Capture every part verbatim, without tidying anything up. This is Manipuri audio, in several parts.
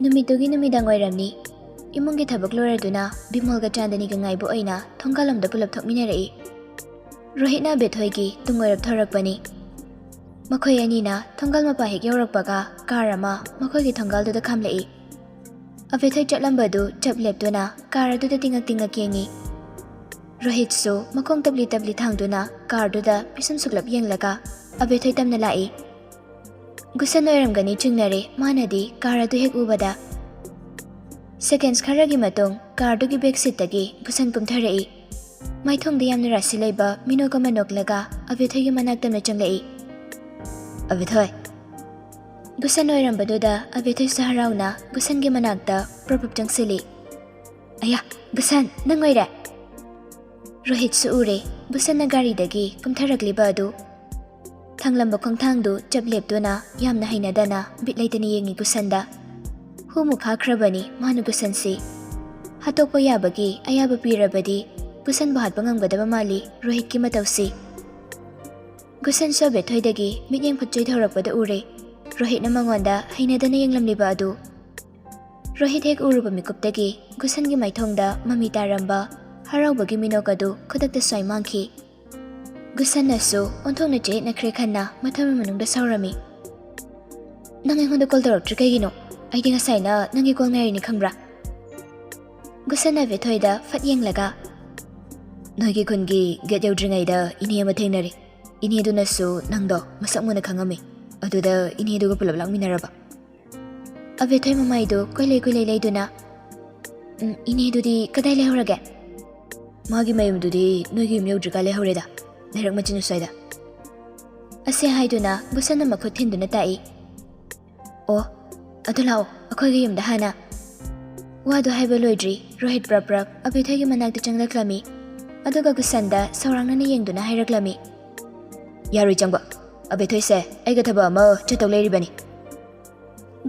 ꯅꯨꯃꯤꯠꯇꯨꯒꯤ ꯅꯨꯃꯤꯗꯥꯡ ꯑꯣꯏꯔꯝꯅꯤ꯫ ꯏꯃꯨꯡꯒꯤ ꯊꯕꯛ ꯂꯣꯏꯔꯗꯨꯅ ꯕꯤꯃꯣꯜꯒ ꯆꯥꯟꯗꯅꯤꯒ ꯉꯥꯏꯕ ꯑꯣꯏꯅ ꯊꯣꯡꯒꯥꯜꯂꯣꯝꯗ ꯄꯨꯂꯞ ꯊꯣꯛꯃꯤꯟꯅꯔꯛꯏ꯫ ꯔꯣꯍꯤꯠꯅ ꯑꯕꯦꯊꯣꯏꯒꯤ ꯇꯨꯡ ꯑꯣꯏꯔꯞ ꯊꯧꯔꯛꯄꯅꯤ꯫ ꯃꯈꯣꯏ ꯑꯅꯤꯅ ꯊꯣꯡꯒꯥꯜ ꯃꯄꯥ ꯍꯦꯛ ꯌꯧꯔꯛꯄꯒ ꯀꯥꯔ ꯑꯃ ꯃꯈꯣꯏꯒꯤ ꯊꯣꯡꯒꯥꯜꯗꯨꯗ ꯈꯥꯝꯂꯛꯏ꯫ ꯑꯕꯦꯊꯣꯏ ꯆꯠꯂꯝꯕꯗꯨ ꯆꯞ ꯂꯦꯞꯇꯨꯅ ꯀꯥꯔ ꯑꯗꯨꯗ ꯇꯤꯡꯉꯛ ꯇꯤꯡꯉꯛ ꯌꯦꯡꯉꯤ꯫ ꯔꯣꯍꯤꯠꯁꯨ ꯃꯈꯣꯡ ꯇꯞꯂꯤ ꯇꯞꯂꯤ ꯊꯥꯡꯗꯨꯅ ꯀꯥꯔꯗꯨꯗ ꯄꯤꯁꯨꯝ ꯁꯨꯛꯂꯞ ꯌꯦꯡꯂꯒ ꯑꯕꯦꯊꯣꯏ ꯇꯝꯅ ꯂꯥꯛꯏ꯫ ꯒꯨꯁꯟ ꯑꯣꯏꯔꯝꯒꯅꯤ ꯆꯤꯡꯅꯔꯦ ꯃꯥꯅꯗꯤ ꯀꯥꯔ ꯑꯗꯨ ꯍꯦꯛ ꯎꯕꯗ꯫ ꯁꯦꯀꯦꯟꯁ ꯈꯔꯒꯤ ꯃꯇꯨꯡ ꯀꯥꯔꯗꯨꯒꯤ ꯕꯦꯛ ꯁꯤꯠꯇꯒꯤ ꯒꯨꯁꯟ ꯀꯨꯝꯊꯔꯛꯏ꯫ ꯃꯥꯏꯊꯣꯡꯗ ꯌꯥꯝꯅ ꯔꯥꯁꯤ ꯂꯩꯕ ꯃꯤꯅꯣꯛ ꯑꯃ ꯅꯣꯛꯂꯒ ꯑꯕꯦꯊꯣꯏꯒꯤ ꯃꯅꯥꯛ ꯇꯝꯅ ꯆꯪꯂꯛꯏ꯫ "ꯑꯕꯦꯊꯣꯏ!" ꯒꯨꯁꯟ ꯑꯣꯏꯔꯝꯕꯗꯨꯗ ꯑꯕꯦꯊꯣꯏꯁꯨ ꯍꯔꯥꯎꯅ ꯒꯨꯁꯟꯒꯤ ꯃꯅꯥꯛꯇ ꯄ꯭ꯔꯞ ꯄ꯭ꯔꯞ ꯆꯪꯁꯤꯜꯂꯤ꯫ "ꯑꯌꯥ, ꯒꯨꯁꯟ, ꯅꯪ ꯑꯣꯏꯔꯦ!" ꯔꯣꯍꯤꯠꯁꯨ ꯎꯔꯦ, ꯒꯨꯁꯟꯅ ꯒꯥꯔꯤꯗꯒꯤ ꯀꯨꯝꯊꯔꯛꯂꯤꯕ ꯑꯗꯨ꯫ ꯊꯥꯡꯂꯝꯕ ꯈꯣꯡꯊꯥꯡꯗꯨ ꯆꯞ ꯂꯦꯞꯇꯨꯅ ꯌꯥꯝꯅ ꯍꯩꯅꯗꯅ ꯕꯤꯠ ꯂꯩꯇꯅ ꯌꯦꯡꯉꯤ ꯒꯨꯁꯟꯗ꯫ ꯍꯨꯃꯨꯛ ꯈꯥꯛꯈ꯭ꯔꯕꯅꯤ ꯃꯥꯅ ꯒꯨꯁꯟꯁꯤ꯫ ꯍꯥꯠꯇꯣꯛꯄ ꯌꯥꯕꯒꯤ ꯑꯌꯥꯕ ꯄꯤꯔꯕꯗꯤ ꯒꯨꯁꯟꯕꯨ ꯍꯥꯠꯄ ꯉꯝꯒꯗꯕ ꯃꯥꯜꯂꯤ ꯔꯣꯍꯤꯠꯀꯤ ꯃꯇꯧꯁꯤ꯫ ꯒꯨꯁꯟꯁꯨ ꯑꯕꯦꯊꯣꯏꯗꯒꯤ ꯃꯤꯠꯌꯦꯡ ꯐꯠꯆꯣꯏ ꯊꯧꯔꯛꯄꯗ ꯎꯔꯦ ꯔꯣꯍꯤꯠꯅ ꯃꯉꯣꯟꯗ ꯍꯩꯅꯗꯅ ꯌꯦꯡꯂꯝꯂꯤꯕ ꯑꯗꯨ꯫ ꯔꯣꯍꯤꯠ ꯍꯦꯛ ꯎꯔꯨꯕ ꯃꯤꯀꯨꯞꯇꯒꯤ ꯒꯨꯁꯟꯒꯤ ꯃꯥꯏꯊꯣꯡꯗ ꯃꯃꯤ ꯇꯥꯔꯝꯕ ꯍꯔꯥꯎꯕꯒꯤ ꯃꯤꯅꯣꯛ ꯑꯗꯨ ꯈꯨꯗꯛꯇ ꯁ꯭ꯋꯥꯏ ꯃꯥꯡꯈꯤ꯫ ꯒꯨꯁꯟꯅꯁꯨ ꯑꯣꯟꯊꯣꯛꯅ ꯆꯌꯦꯠꯅꯈ꯭ꯔꯦ ꯈꯟꯅ ꯃꯊꯃꯣꯏ ꯃꯅꯨꯡꯗ ꯁꯥꯎꯔꯝꯃꯤ꯫ "ꯅꯪ ꯑꯩꯉꯣꯟꯗ ꯀꯣꯜ ꯇꯧꯔꯛꯇ꯭ꯔꯤ ꯀꯩꯒꯤꯅꯣ? ꯑꯩꯗꯤ ꯉꯁꯥꯏꯅ ꯅꯪꯒꯤ ꯀꯣꯜ ꯉꯥꯏꯔꯤꯅꯤ ꯈꯪꯕ꯭ꯔꯥ?" ꯒꯨꯁꯟꯅ ꯑꯕꯦꯊꯣꯏꯗ ꯐꯠ ꯌꯦꯡꯂꯒ, "ꯅꯣꯏꯒꯤ ꯈꯨꯟꯒꯤ ꯒꯦꯠ ꯌꯧꯗ꯭ꯔꯤꯉꯩꯗ ꯏꯅꯦ ꯑꯃ ꯊꯦꯡꯅꯔꯦ꯫ ꯏꯅꯦꯗꯨꯅꯁꯨ ꯅꯪꯗꯣ ꯃꯁꯛ ꯃꯨꯟꯅ ꯈꯪꯉꯝꯃꯤ꯫ ꯑꯗꯨꯗ ꯏꯅꯦꯗꯨꯒ ꯄꯨꯂꯞ ꯂꯥꯛꯃꯤꯟꯅꯔꯕ?" ꯑꯕꯦꯊꯣꯏ ꯃꯃꯥꯏꯗꯨ ꯀꯣꯏꯂꯩ ꯀꯣꯏꯂꯩ ꯂꯩꯗꯨꯅ, "ꯎꯝ, ꯏꯅꯦꯗꯨꯗꯤ ꯀꯗꯥꯏ ꯂꯩꯍꯧꯔꯒꯦ?" "ꯃꯥꯒꯤ ꯃꯌꯨꯝꯗꯨꯗꯤ ꯅꯣꯏꯒꯤ ꯌꯨꯝ ꯌꯧꯗ꯭ꯔꯤꯀꯥꯟ ꯂꯩꯍꯧꯔꯦꯗ, ꯂꯩꯔꯛ ꯃꯆꯤꯟ ꯑꯁ꯭ꯋꯥꯏꯗ꯫" ꯑꯁꯤ ꯍꯥꯏꯗꯨꯅ ꯒꯨꯁꯟꯅ ꯃꯈꯨꯠ ꯊꯤꯟꯗꯨꯅ ꯇꯥꯛꯏ꯫ "ꯑꯣ, ꯑꯗꯨ ꯂꯥꯛꯑꯣ, ꯑꯩꯈꯣꯏꯒꯤ ꯌꯨꯝꯗ ꯍꯥꯟꯅ꯫" ꯋꯥꯗꯨ ꯍꯥꯏꯕ ꯂꯣꯏꯗ꯭ꯔꯤ, ꯔꯣꯍꯤꯠ ꯄ꯭ꯔꯞ ꯄ꯭ꯔꯞ ꯑꯕꯦꯊꯣꯏꯒꯤ ꯃꯅꯥꯛꯇ ꯆꯪꯂꯛꯂꯝꯃꯤ꯫ ꯑꯗꯨꯒ ꯒꯨꯁꯟꯗ ꯁꯧꯔꯥꯡꯅꯅ ꯌꯦꯡꯗꯨꯅ ꯍꯥꯏꯔꯛꯂꯝꯃꯤ꯫ "ꯌꯥꯔꯣꯏ ꯆꯪꯕ, ꯑꯕꯦꯊꯣꯏꯁꯦ ꯑꯩꯒ ꯊꯕꯛ ꯑꯃ ꯆꯠꯇꯧ ꯂꯩꯔꯤꯕꯅꯤ꯫"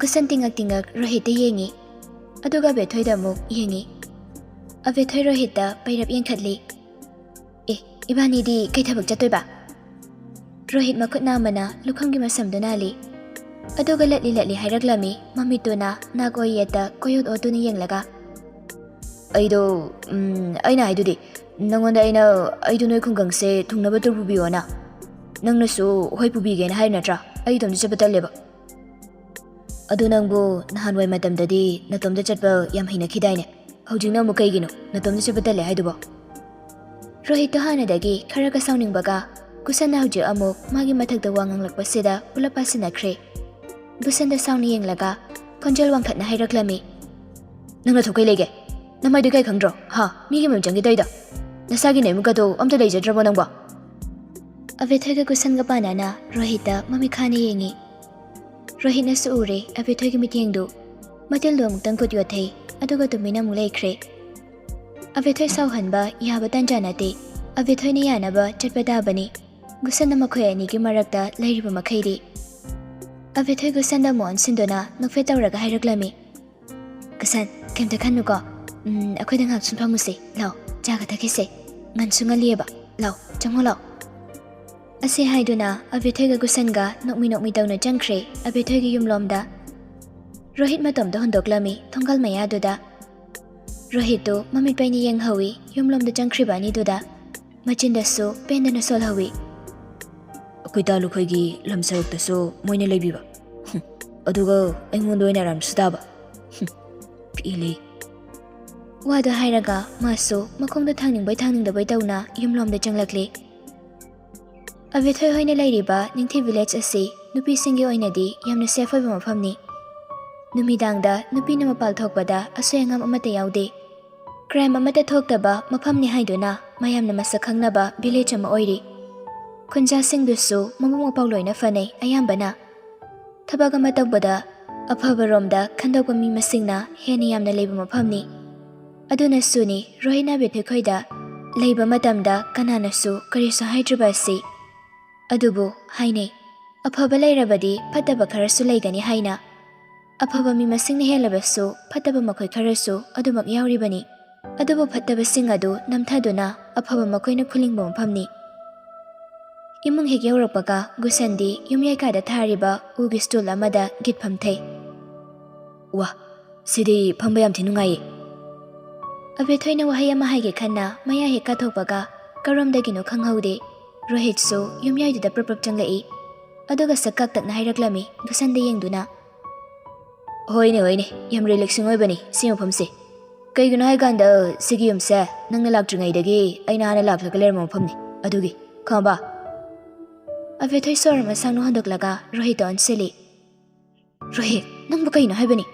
ꯒꯨꯁꯟ ꯇꯤꯡꯉꯛ ꯇꯤꯡꯉꯛ ꯔꯣꯍꯤꯠꯇ ꯌꯦꯡꯉꯤ, ꯑꯗꯨꯒ ꯑꯕꯦꯊꯣꯏꯗ ꯑꯃꯨꯛ ꯌꯦꯡꯉꯤ꯫ ꯑꯕꯦꯊꯣꯏ ꯔꯣꯍꯤꯠꯇ ꯄꯩꯔꯞ ꯌꯦꯡꯈꯠꯂꯤ꯫ "ꯑꯦ, ꯏꯕꯥꯅꯤꯗꯤ ꯀꯩ ꯊꯕꯛ ꯆꯠꯇꯣꯏꯕ?" ꯔꯣꯍꯤꯠ ꯃꯈꯨꯠ ꯅꯥꯝꯃꯅ ꯂꯨꯈꯝꯒꯤ ꯃꯁꯝꯗꯨ ꯅꯥꯜꯂꯤ꯫ ꯑꯗꯨꯒ ꯂꯠꯂꯤ ꯂꯠꯂꯤ ꯍꯥꯏꯔꯛꯂꯝꯃꯤ, ꯃꯃꯤꯠꯇꯨꯅ ꯅꯥꯛ ꯑꯣꯏ ꯌꯦꯠꯇ ꯀꯣꯏꯑꯣꯠ ꯑꯣꯠꯇꯨꯅ ꯌꯦꯡꯂꯒ꯫ "ꯑꯩꯗꯣ, ꯎꯝ, ꯑꯩꯅ ꯍꯥꯏꯗꯨꯗꯤ, ꯅꯪꯉꯣꯟꯗ ꯑꯩꯅ, ꯑꯩꯗꯣ ꯅꯣꯏ ꯈꯨꯡꯒꯪꯁꯦ ꯊꯨꯡꯅꯕ ꯇꯨꯔ ꯄꯨꯕꯤꯌꯣꯅ꯫ ꯅꯪꯅꯁꯨ ꯍꯣꯏ ꯄꯨꯕꯤꯒꯦꯅ ꯍꯥꯏꯔꯤ ꯅꯠꯇ꯭ꯔꯥ? ꯑꯩ ꯏꯇꯣꯝꯇ ꯆꯠꯄ ꯇꯜꯂꯦꯕ꯫" "ꯑꯗꯨ ꯅꯪꯕꯨ ꯅꯍꯥꯟꯋꯥꯏ ꯃꯇꯝꯗꯗꯤ ꯅꯇꯣꯝꯇ ꯆꯠꯄ ꯌꯥꯝ ꯍꯩꯅꯈꯤꯗꯥꯏꯅꯦ? ꯍꯧꯖꯤꯛꯅ ꯑꯃꯨꯛ ꯀꯩꯒꯤꯅꯣ ꯅꯇꯣꯝꯇ ꯆꯠꯄ ꯇꯜꯂꯦ ꯍꯥꯏꯗꯨꯕꯣ?" ꯔꯣꯍꯤꯠꯇꯣ ꯍꯥꯟꯅꯗꯒꯤ ꯈꯔꯒ ꯁꯥꯎꯅꯤꯡꯕꯒ, ꯒꯨꯁꯟꯅ ꯍꯧꯖꯤꯛ ꯑꯃꯨꯛ ꯃꯥꯒꯤ ꯃꯊꯛꯇ ꯋꯥ ꯉꯥꯡꯂꯛꯄꯁꯤꯗ ꯄꯨꯂꯞ ꯄꯥꯁꯤꯟꯅꯈ꯭ꯔꯦ꯫ ꯒꯨꯁꯟꯗ ꯁꯥꯎꯅ ꯌꯦꯡꯂꯒ ꯈꯣꯟꯖꯦꯜ ꯋꯥꯡꯈꯠꯅ ꯍꯥꯏꯔꯛꯂꯝꯃꯤ, "ꯅꯪ ꯅꯊꯧ ꯀꯩ ꯂꯩꯒꯦ? ꯅꯃꯥꯏꯗꯨ ꯀꯩ ꯈꯪꯗ꯭ꯔꯣ? ꯍꯥ? ꯃꯤꯒꯤ ꯃꯌꯨꯝ ꯆꯪꯒꯦ ꯇꯧꯏꯗꯣ? ꯅꯁꯥꯒꯤ ꯅꯌꯨꯝꯒꯗꯣ ꯑꯝꯇ ꯂꯩꯖꯗ꯭ꯔꯕꯣ ꯅꯪꯕꯣ?" ꯑꯕꯦꯊꯣꯏꯒ ꯒꯨꯁꯟꯒ ꯄꯥꯟꯅꯅ ꯔꯣꯍꯤꯠꯇ ꯃꯃꯤꯠ ꯈꯥꯅ ꯌꯦꯡꯉꯤ꯫ ꯔꯣꯍꯤꯠꯅꯁꯨ ꯎꯔꯦ ꯑꯕꯦꯊꯣꯏꯒꯤ ꯃꯤꯠꯌꯦꯡꯗꯨ꯫ ꯃꯇꯤꯜꯗꯣ ꯑꯃꯨꯛꯇꯪ ꯈꯨꯠ ꯌꯣꯠꯊꯩ, ꯑꯗꯨꯒ ꯇꯨꯃꯤꯟꯅ ꯑꯃꯨꯛ ꯂꯩꯈ꯭ꯔꯦ꯫ ꯑꯕꯦꯊꯣꯏ ꯁꯥꯎꯍꯟꯕ ꯌꯥꯕ ꯇꯥꯟꯖꯥ ꯅꯠꯇꯦ꯫ ꯑꯕꯦꯊꯣꯏꯅ ꯌꯥꯅꯕ ꯆꯠꯄ ꯇꯥꯕꯅꯤ꯫ ꯒꯨꯁꯟꯅ ꯃꯈꯣꯏ ꯑꯅꯤꯒꯤ ꯃꯔꯛꯇ ꯂꯩꯔꯤꯕ ꯃꯈꯩꯗꯤ꯫ ꯑꯕꯦꯊꯣꯏ ꯒꯨꯁꯟꯗ ꯑꯃꯨꯛ ꯑꯣꯟꯁꯤꯟꯗꯨꯅ ꯅꯣꯛꯐꯦꯠ ꯇꯧꯔꯒ ꯍꯥꯏꯔꯛꯂꯝꯃꯤ, "ꯒꯨꯁꯟ, ꯀꯩꯝꯇ ꯈꯟꯅꯨꯀꯣ꯫ ꯎꯝ, ꯑꯩꯈꯣꯏꯗ ꯉꯥꯏꯍꯥꯛ ꯁꯨꯝ ꯐꯝꯃꯨꯁꯦ꯫ ꯂꯥꯎ, ꯆꯥꯒ ꯊꯛꯈꯤꯁꯦ꯫ ꯉꯟꯁꯨ ꯉꯜꯂꯤꯑꯕ꯫ ꯂꯥꯎ, ꯆꯪꯉꯣ ꯂꯥꯎ꯫" ꯑꯁꯤ ꯍꯥꯏꯗꯨꯅ ꯑꯕꯦꯊꯣꯏꯒ ꯒꯨꯁꯟꯒ ꯅꯣꯛꯃꯤ ꯅꯣꯛꯃꯤ ꯇꯧꯅ ꯆꯪꯈ꯭ꯔꯦ ꯑꯕꯦꯊꯣꯏꯒꯤ ꯌꯨꯝꯂꯣꯝꯗ꯫ ꯔꯣꯍꯤꯠ ꯃꯇꯣꯝꯇ ꯍꯨꯟꯗꯣꯛꯂꯝꯃꯤ ꯊꯣꯡꯒꯥꯜ ꯃꯌꯥꯗꯨꯗ꯫ ꯔꯣꯍꯤꯠꯇꯨ ꯃꯃꯤꯠ ꯄꯩꯅ ꯌꯦꯡꯍꯧꯏ ꯌꯨꯝꯂꯣꯝꯗ ꯆꯪꯈ꯭ꯔꯤꯕ ꯑꯅꯤꯗꯨꯗ꯫ ꯃꯆꯤꯟꯗꯁꯨ ꯄꯦꯟꯗꯅ ꯁꯣꯜꯍꯧꯏ꯫ "ꯑꯩꯈꯣꯏ ꯇꯥꯂꯨꯈꯣꯏꯒꯤ ꯂꯝ ꯁꯔꯨꯛꯇꯁꯨ ꯃꯣꯏꯅ ꯂꯩꯕꯤꯕ꯫ ꯍꯨꯝ, ꯑꯗꯨꯒ ꯑꯩꯉꯣꯟꯗ ꯑꯣꯏꯅ ꯑꯔꯥꯟꯕꯁꯨ ꯇꯥꯕ꯫ ꯍꯨꯝ, ꯄꯦꯜꯂꯦ꯫" ꯋꯥꯗꯨ ꯍꯥꯏꯔꯒ ꯃꯥꯁꯨ ꯃꯈꯣꯡꯗ ꯊꯥꯡꯅꯤꯡꯕꯣꯏ ꯊꯥꯡꯅꯤꯡꯗꯕꯣꯏ ꯇꯧꯅ ꯌꯨꯝꯂꯣꯝꯗ ꯆꯪꯂꯛꯂꯤ꯫ ꯑꯕꯦꯊꯣꯏ ꯍꯣꯏꯅ ꯂꯩꯔꯤꯕ ꯅꯤꯡꯊꯤ ꯚꯤꯂꯦꯖ ꯑꯁꯤ ꯅꯨꯄꯤꯁꯤꯡꯒꯤ ꯑꯣꯏꯅꯗꯤ ꯌꯥꯝꯅ ꯁꯦꯐ ꯑꯣꯏꯕ ꯃꯐꯝꯅꯤ꯫ ꯅꯨꯃꯤꯗꯥꯡꯗ ꯅꯨꯄꯤꯅ ꯃꯄꯥꯜ ꯊꯣꯛꯄꯗ ꯑꯁꯣꯏ ꯑꯉꯥꯝ ꯑꯃꯠꯇ ꯌꯥꯎꯗꯦ꯫ ꯀ꯭ꯔꯥꯏꯝ ꯑꯃꯠꯇ ꯊꯣꯛꯇꯕ ꯃꯐꯝꯅꯤ ꯍꯥꯏꯗꯨꯅ ꯃꯌꯥꯝꯅ ꯃꯁꯛ ꯈꯪꯅꯕ ꯚꯤꯂꯦꯖ ꯑꯃ ꯑꯣꯏꯔꯤ꯫ ꯈꯨꯟꯖꯥꯁꯤꯡꯗꯨꯁꯨ ꯃꯕꯨꯛ ꯃꯄꯥꯎ ꯂꯣꯏꯅ ꯐꯅꯩ ꯑꯌꯥꯝꯕꯅ꯫ ꯊꯕꯛ ꯑꯃ ꯇꯧꯕꯗ ꯑꯐꯕꯔꯣꯝꯗ ꯈꯟꯗꯣꯛꯄ ꯃꯤ ꯃꯁꯤꯡꯅ ꯍꯦꯟꯅ ꯌꯥꯝꯅ ꯂꯩꯕ ꯃꯐꯝꯅꯤ꯫ ꯑꯗꯨꯅꯁꯨꯅꯤ ꯔꯣꯍꯤꯠꯅ ꯑꯕꯦꯊꯣꯏ ꯈꯣꯏꯗ ꯂꯩꯕ ꯃꯇꯝꯗ ꯀꯅꯥꯅꯁꯨ ꯀꯔꯤꯁꯨ ꯍꯥꯏꯗ꯭ꯔꯤꯕ ꯑꯁꯤ꯫ ꯑꯗꯨꯕꯨ ꯍꯥꯏꯅꯩ, ꯑꯐꯕ ꯂꯩꯔꯕꯗꯤ ꯐꯠꯇꯕ ꯈꯔꯁꯨ ꯂꯩꯒꯅꯤ ꯍꯥꯏꯅ꯫ ꯑꯐꯕ ꯃꯤ ꯃꯁꯤꯡꯅ ꯍꯦꯜꯂꯕꯁꯨ ꯐꯠꯇꯕ ꯃꯈꯣꯏ ꯈꯔꯁꯨ ꯑꯗꯨꯃꯛ ꯌꯥꯎꯔꯤꯕꯅꯤ꯫ ꯑꯗꯨꯕꯨ ꯐꯠꯇꯕꯁꯤꯡ ꯑꯗꯨ ꯅꯝꯊꯗꯨꯅ ꯑꯐꯕ ꯃꯈꯣꯏꯅ ꯈꯨꯂꯤꯡꯕ ꯃꯐꯝꯅꯤ꯫ ꯏꯃꯨꯡ ꯍꯦꯛ ꯌꯧꯔꯛꯄꯒ ꯒꯨꯁꯟꯗꯤ ꯌꯨꯝꯌꯥꯏ ꯀꯥꯗ ꯊꯥꯔꯤꯕ ꯎꯒꯤ ꯁ꯭ꯇꯨꯜ ꯑꯃꯗ ꯒꯤꯠ ꯐꯝꯊꯩ꯫ "ꯋꯥ, ꯁꯤꯗꯤ ꯐꯝꯕ ꯌꯥꯝ ꯊꯤ ꯅꯨꯡꯉꯥꯏꯌꯦ꯫" ꯑꯕꯦꯊꯣꯏꯅ ꯋꯥꯍꯩ ꯑꯃ ꯍꯥꯏꯒꯦ ꯈꯟꯅ ꯃꯌꯥ ꯍꯦꯛ ꯀꯥꯊꯣꯛꯄꯒ ꯀꯔꯣꯝꯗꯒꯤꯅꯣ ꯈꯪꯍꯧꯗꯦ, ꯔꯣꯍꯤꯠꯁꯨ ꯌꯨꯝꯌꯥꯏꯗꯨꯗ ꯄ꯭ꯔꯞ ꯄ꯭ꯔꯞ ꯆꯪꯂꯛꯏ꯫ ꯑꯗꯨꯒ ꯁꯛ ꯀꯥꯛꯇꯛꯅ ꯍꯥꯏꯔꯛꯂꯝꯃꯤ ꯒꯨꯁꯟꯗ ꯌꯦꯡꯗꯨꯅ꯫ "ꯍꯣꯏꯅꯦ, ꯍꯣꯏꯅꯦ, ꯌꯥꯝ ꯔꯤꯂꯦꯛꯁꯤꯡ ꯑꯣꯏꯕꯅꯤ ꯁꯤ ꯃꯐꯝꯁꯦ꯫ ꯀꯩꯒꯤꯅꯣ ꯍꯥꯏꯀꯥꯟꯗ ꯁꯤꯒꯤ ꯌꯨꯝꯁꯦ ꯅꯪꯅ ꯂꯥꯛꯇ꯭ꯔꯤꯉꯩꯗꯒꯤ ꯑꯩꯅ ꯍꯥꯟꯅ ꯂꯥꯛꯂꯒ ꯂꯩꯔꯝꯕ ꯃꯐꯝꯅꯤ꯫ ꯑꯗꯨꯒꯤ, ꯈꯪꯉꯕ?" ꯑꯕꯦꯊꯣꯏ ꯁꯣꯔ ꯑꯃ ꯁꯥꯡꯅ ꯍꯣꯟꯗꯣꯛꯂꯒ ꯔꯣꯍꯤꯠꯇ ꯑꯣꯟꯁꯤꯜꯂꯤ꯫ "ꯔꯣꯍꯤꯠ, ꯅꯪꯕꯨ ꯀꯩꯅꯣ ꯍꯥꯏꯕꯅꯤ?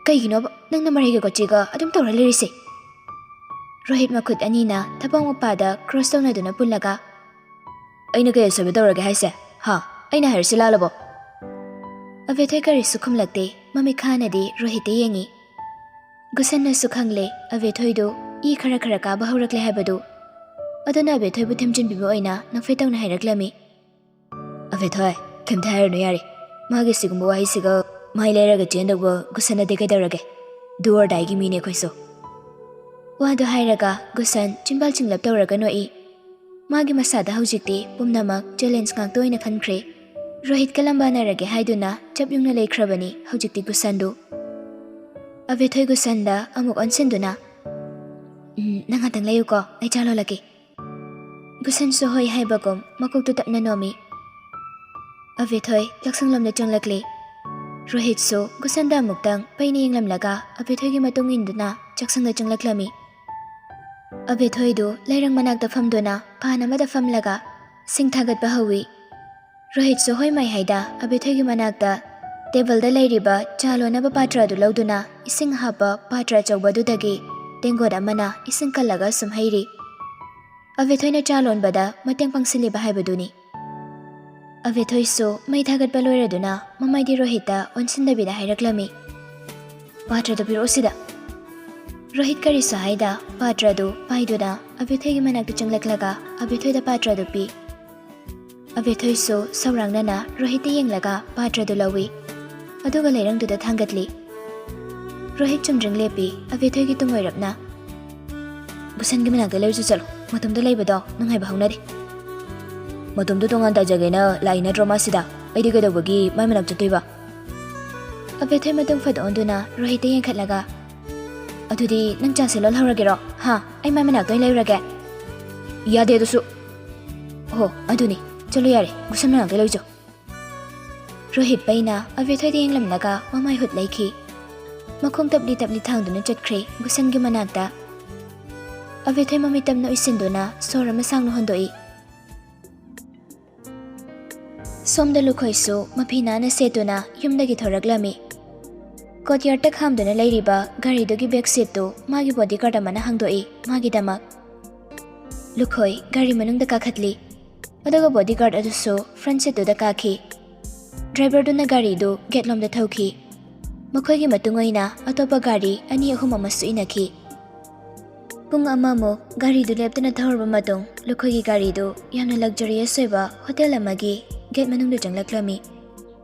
ꯀꯩꯒꯤꯅꯣꯕ ꯅꯪꯅ ꯃꯔꯩꯒ ꯀꯣꯆꯤꯒ ꯑꯗꯨꯝ ꯇꯧꯔ ꯂꯩꯔꯤꯁꯦ?" ꯔꯣꯍꯤꯠ ꯃꯈꯨꯠ ꯑꯅꯤꯅ ꯊꯕꯥꯛ ꯃꯄꯥꯗ ꯀ꯭ꯔꯣꯁ ꯇꯧꯅꯗꯨꯅ ꯄꯨꯜꯂꯒ, "ꯑꯩꯅ ꯀꯩ ꯑꯁꯣꯏꯕ ꯇꯧꯔꯒꯦ ꯍꯥꯏꯁꯦ? ꯍꯥ? ꯑꯩꯅ ꯍꯥꯏꯔꯤꯁꯤ ꯂꯥꯜꯂꯕꯣ?" ꯑꯕꯦꯊꯣꯏ ꯀꯔꯤꯁꯨ ꯈꯨꯝꯂꯛꯇꯦ꯫ ꯃꯃꯤꯠ ꯈꯥꯅꯗꯤ ꯔꯣꯍꯤꯠꯇ ꯌꯦꯡꯉꯤ꯫ ꯒꯨꯁꯟꯅꯁꯨ ꯈꯪꯂꯦ ꯑꯕꯦꯊꯣꯏꯗꯨ ꯏ ꯈꯔ ꯈꯔ ꯀꯥꯕ ꯍꯧꯔꯛꯂꯦ ꯍꯥꯏꯕꯗꯨ꯫ ꯑꯗꯨꯅ ꯑꯕꯦꯊꯣꯏꯕꯨ ꯊꯦꯝꯖꯤꯟꯕꯤꯕ ꯑꯣꯏꯅ ꯅꯣꯛꯐꯦꯠ ꯇꯧꯅ ꯍꯥꯏꯔꯛꯂꯝꯃꯤ꯫ "ꯑꯕꯦꯊꯣꯏ, ꯀꯩꯝꯇ ꯍꯥꯏꯔꯨꯅꯨ ꯌꯥꯔꯦ꯫ ꯃꯥꯒꯤ ꯁꯤꯒꯨꯝꯕ ꯋꯥꯍꯩꯁꯤꯒ ꯃꯥꯏ ꯂꯩꯔꯒ ꯆꯦꯟꯗꯧꯕ ꯒꯨꯁꯟꯅꯗꯤ ꯀꯩꯗꯧꯔꯒꯦ? Do or dieꯒꯤ ꯃꯤꯅꯦ ꯑꯩꯈꯣꯏꯁꯨ꯫" ꯋꯥꯗꯨ ꯍꯥꯏꯔꯒ ꯒꯨꯁꯟ ꯆꯤꯝꯕꯥꯜ ꯆꯤꯡꯂꯞ ꯇꯧꯔꯒ ꯅꯣꯛꯏ꯫ ꯃꯥꯒꯤ ꯃꯁꯥꯗ ꯍꯧꯖꯤꯛꯇꯤ ꯄꯨꯝꯅꯃꯛ ꯆꯦꯂꯦꯟꯖ ꯉꯥꯛꯇ ꯑꯣꯏꯅ ꯈꯟꯈ꯭ꯔꯦ꯫ ꯔꯣꯍꯤꯠꯀ ꯂꯝꯕꯥꯅꯔꯒꯦ ꯍꯥꯏꯗꯨꯅ ꯆꯞ ꯌꯨꯡꯅ ꯂꯩꯈ꯭ꯔꯕꯅꯤ ꯍꯧꯖꯤꯛꯇꯤ ꯒꯨꯁꯟꯗꯨ꯫ ꯑꯕꯦꯊꯣꯏ ꯒꯨꯁꯟꯗ ꯑꯃꯨꯛ ꯑꯣꯟꯁꯤꯟꯗꯨꯅ, "ꯎꯝ, ꯅꯪ ꯉꯥꯛꯇꯪ ꯂꯩꯌꯨꯀꯣ, ꯑꯩ ꯆꯥ ꯂꯣꯜꯂꯛꯀꯦ꯫" ꯒꯨꯁꯟꯁꯨ ꯍꯣꯏ ꯍꯥꯏꯕꯒꯨꯝ ꯃꯀꯣꯛꯇꯨ ꯇꯞꯅ ꯅꯣꯝꯃꯤ꯫ ꯑꯕꯦꯊꯣꯏ ꯆꯥꯛꯁꯪꯂꯣꯝꯗ ꯆꯪꯂꯛꯂꯤ꯫ ꯔꯣꯍꯤꯠꯁꯨ ꯒꯨꯁꯟꯗ ꯑꯃꯨꯛꯇꯪ ꯄꯩꯅ ꯌꯦꯡꯂꯝꯂꯒ ꯑꯕꯦꯊꯣꯏꯒꯤ ꯃꯇꯨꯡ ꯏꯟꯗꯨꯅ ꯆꯥꯛꯁꯪꯗ ꯆꯪꯂꯛꯂꯝꯃꯤ꯫ ꯑꯕꯦꯊꯣꯏꯗꯨ ꯂꯩꯔꯪ ꯃꯅꯥꯛꯇ ꯐꯝꯗꯨꯅ ꯐꯥꯟ ꯑꯃꯗ ꯐꯝꯂꯒ ꯁꯤꯡ ꯊꯥꯒꯠꯄ ꯍꯧꯏ꯫ ꯔꯣꯍꯤꯠꯁꯨ ꯍꯣꯏ ꯃꯥꯏ ꯍꯥꯏꯗ ꯑꯕꯦꯊꯣꯏꯒꯤ ꯃꯅꯥꯛꯇ ꯇꯦꯕꯜꯗ ꯂꯩꯔꯤꯕ ꯆꯥ ꯂꯣꯟꯅꯕ ꯄꯥꯇ꯭ꯔ ꯑꯗꯨ ꯂꯧꯗꯨꯅ ꯏꯁꯤꯡ ꯍꯥꯞꯄ ꯄꯥꯇ꯭ꯔ ꯑꯆꯧꯕ ꯑꯗꯨꯗꯒꯤ ꯇꯦꯡꯀꯣꯠ ꯑꯃꯅ ꯏꯁꯤꯡ ꯀꯜꯂꯒ ꯁꯨꯝ ꯍꯩꯔꯤ꯫ ꯑꯕꯦꯊꯣꯏꯅ ꯆꯥ ꯂꯣꯟꯕꯗ ꯃꯇꯦꯡ ꯄꯥꯡꯁꯤꯜꯂꯤꯕ ꯍꯥꯏꯕꯗꯨꯅꯤ꯫ ꯑꯕꯦꯊꯣꯏꯁꯨ ꯃꯩ ꯊꯥꯒꯠꯄ ꯂꯣꯏꯔꯗꯨꯅ ꯃꯃꯥꯏꯗꯤ ꯔꯣꯍꯤꯠꯇ ꯑꯣꯟꯁꯤꯟꯗꯕꯤꯗ ꯍꯥꯏꯔꯛꯂꯝꯃꯤ, "ꯄꯥꯇ꯭ꯔꯗꯨ ꯄꯤꯔꯛꯑꯣ ꯁꯤꯗ꯫" ꯔꯣꯍꯤꯠ ꯀꯔꯤꯁꯨ ꯍꯥꯏꯗ ꯄꯥꯇ꯭ꯔꯗꯨ ꯄꯥꯏꯗꯨꯅ ꯑꯕꯦꯊꯣꯏꯒꯤ ꯃꯅꯥꯛꯇ ꯆꯪꯂꯛꯂꯒ ꯑꯕꯦꯊꯣꯏꯗ ꯄꯥꯇ꯭ꯔꯗꯨ ꯄꯤ꯫ ꯑꯕꯦꯊꯣꯏꯁꯨ ꯁꯧꯔꯥꯡꯅꯅ ꯔꯣꯍꯤꯠꯇ ꯌꯦꯡꯂꯒ ꯄꯥꯇ꯭ꯔꯗꯨ ꯂꯧꯏ꯫ ꯑꯗꯨꯒ ꯂꯩꯔꯪꯗꯨꯗ ꯊꯥꯡꯒꯠꯂꯤ꯫ ꯔꯣꯍꯤꯠ ꯆꯨꯝꯗ꯭ꯔꯤꯡ ꯂꯦꯞꯄꯤ꯫ ꯑꯕꯦꯊꯣꯏꯒꯤ ꯇꯨꯡ ꯑꯣꯏꯔꯞꯅ, "ꯒꯨꯁꯟꯒꯤ ꯃꯅꯥꯛꯇ ꯂꯩꯔꯁꯨ ꯆꯠꯂꯣ, ꯃꯇꯣꯝꯇ ꯂꯩꯕꯗꯣ ꯅꯨꯡꯉꯥꯏꯕ ꯍꯧꯅꯗꯦ꯫" ꯃꯇꯣꯝꯇ ꯇꯣꯉꯥꯟ ꯇꯥꯖꯒꯦꯅ ꯂꯥꯛꯏ ꯅꯠꯇ꯭ꯔꯣ ꯃꯥꯁꯤꯗ? ꯑꯩꯗꯤ ꯀꯩꯗꯧꯕꯒꯤ ꯃꯥꯏ ꯃꯅꯥꯛ ꯆꯠꯇꯣꯏꯕ? ꯑꯕꯦꯊꯣꯏ ꯃꯇꯨꯡ ꯐꯠ ꯑꯣꯟꯗꯨꯅ ꯔꯣꯍꯤꯠꯇ ꯌꯦꯡꯈꯠꯂꯒ, "ꯑꯗꯨꯗꯤ ꯅꯪ ꯆꯥꯟꯁꯁꯦ ꯂꯧꯍꯧꯔꯒꯦꯔꯣ? ꯍꯥ? ꯑꯩ ꯃꯥꯏ ꯃꯅꯥꯛꯇ ꯑꯣꯏꯅ ꯂꯩꯔꯨꯔꯒꯦ?" "ꯌꯥꯗꯦ ꯑꯗꯨꯁꯨ꯫" "ꯍꯣ, ꯑꯗꯨꯅꯤ꯫ ꯆꯠꯂꯨ ꯌꯥꯔꯦ, ꯒꯨꯁꯟ ꯃꯅꯥꯛꯇ ꯂꯩꯔꯨꯆꯣ꯫" ꯔꯣꯍꯤꯠ ꯄꯩꯅ ꯑꯕꯦꯊꯣꯏꯗ ꯌꯦꯡꯂꯝꯂꯒ ꯃꯃꯥꯏ ꯍꯨꯠ ꯂꯩꯈꯤ꯫ ꯃꯈꯣꯡ ꯇꯞꯂꯤ ꯇꯞꯂꯤ ꯊꯥꯡꯗꯨꯅ ꯆꯠꯈ꯭ꯔꯦ ꯒꯨꯁꯟꯒꯤ ꯃꯅꯥꯛꯇ꯫ ꯑꯕꯦꯊꯣꯏ ꯃꯃꯤꯠ ꯇꯞꯅ ꯎꯏꯁꯤꯟꯗꯨꯅ ꯁꯣꯔ ꯑꯃ ꯁꯥꯡꯅ ꯍꯣꯟꯗꯣꯛꯏ꯫ ꯁꯣꯝꯗ ꯂꯨꯈꯣꯏꯁꯨ ꯃꯐꯤ ꯅꯥꯟꯅ ꯁꯦꯠꯇꯨꯅ ꯌꯨꯝꯗꯒꯤ ꯊꯣꯔꯛꯂꯝꯃꯤ꯫ ꯀꯣꯠꯌꯥꯔꯗꯇ ꯈꯥꯝꯗꯨꯅ ꯂꯩꯔꯤꯕ ꯒꯥꯔꯤꯗꯨꯒꯤ ꯕꯦꯛ ꯁꯤꯠꯇꯨ ꯃꯥꯒꯤ ꯕꯣꯗꯤꯒꯥꯔꯗ ꯑꯃꯅ ꯍꯥꯡꯗꯣꯛꯏ ꯃꯥꯒꯤꯗꯃꯛ꯫ ꯂꯨꯈꯣꯏ ꯒꯥꯔꯤ ꯃꯅꯨꯡꯗ ꯀꯥꯈꯠꯂꯤ꯫ ꯑꯗꯨꯒ ꯕꯣꯗꯤꯒꯥꯔꯗ ꯑꯗꯨꯁꯨ ꯐ꯭ꯔꯟꯠ ꯁꯤꯠꯇꯨꯗ ꯀꯥꯈꯤ꯫ ꯗ꯭ꯔꯥꯏꯚꯔꯗꯨꯅ ꯒꯥꯔꯤꯗꯨ ꯒꯦꯠ ꯂꯣꯝꯗ ꯊꯧꯈꯤ꯫ ꯃꯈꯣꯏꯒꯤ ꯃꯇꯨꯡ ꯑꯣꯏꯅ ꯑꯇꯣꯞꯄ ꯒꯥꯔꯤ ꯑꯅꯤ ꯑꯍꯨꯝ ꯑꯃꯁꯨ ꯏꯟꯅꯈꯤ꯫ ꯄꯨꯡ ꯑꯃꯃꯨꯛ ꯒꯥꯔꯤꯗꯨ ꯂꯦꯞꯇꯅ ꯊꯧꯔꯕ ꯃꯇꯨꯡ, ꯂꯨꯈꯣꯏꯒꯤ ꯒꯥꯔꯤꯗꯨ ꯌꯥꯝꯅ luxurious ꯑꯣꯏꯕ ꯍꯣꯇꯦꯜ ꯑꯃꯒꯤ ꯒꯦꯠ ꯃꯅꯨꯡꯗ ꯆꯪꯂꯛꯂꯝꯃꯤ꯫